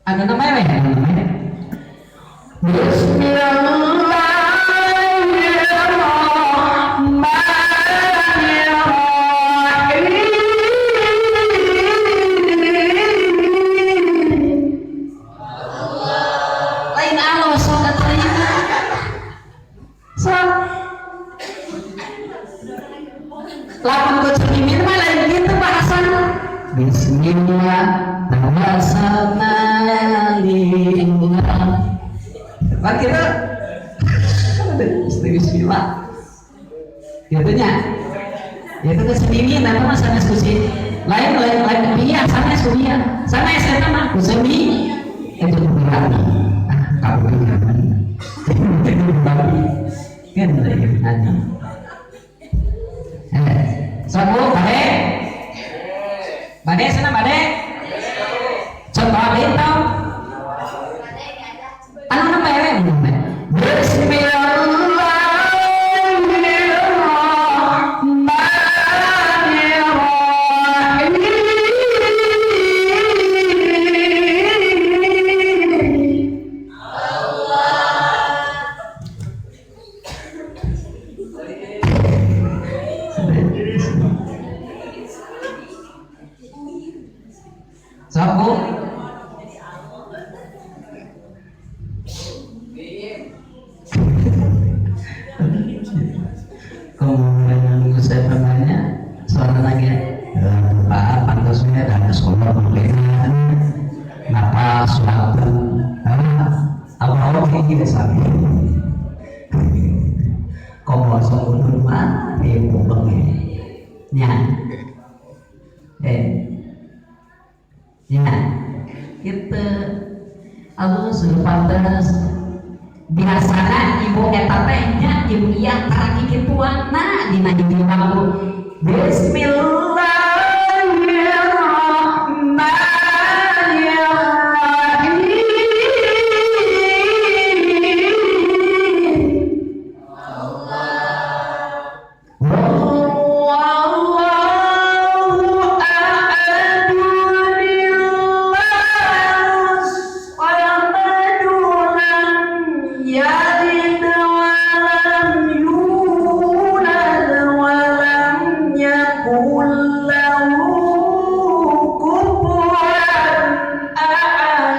Anu namanya we, anu namanya. Bismillahirrahmanirrahim. Lain Allah sok atuh ieu. Sok. Lamun ku Ceu Mimin mah lain kitu bahasana. Bismillah tawassalna lillah. Kan kita bismillah. Gitu nya. Itu ke Ceu Mimin eta mah sanes ku si lain lain lain iya sanes ku dia. Sanes eta mah ku semi itu berarti. Ah, kamu kan nanya. Sok Bu, bade. Bade sana bade. Contoh deui tong. Anu nama we? Bismillahirrahmanirrahim. Sok Bu. Kemudian saya bertanya suara lagi, Pak pantasnya ada sekolah perbedaan napas waktu awal kayak gini sami komo sok mah ibu bengi nya nya gitu alus pantas biasana ibu eta teh nya ibu iya taraki kituan nah dina hiji waktu Bismillahirrahmanirrahim. Wallahu ahadun samad lam yalid wa lam yulad wa lam yakul lahu kufuwan ahad.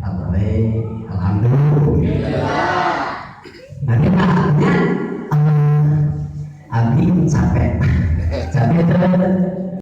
Allah, alhamdulillah. Nanti makanya abdi capek, capek tuh.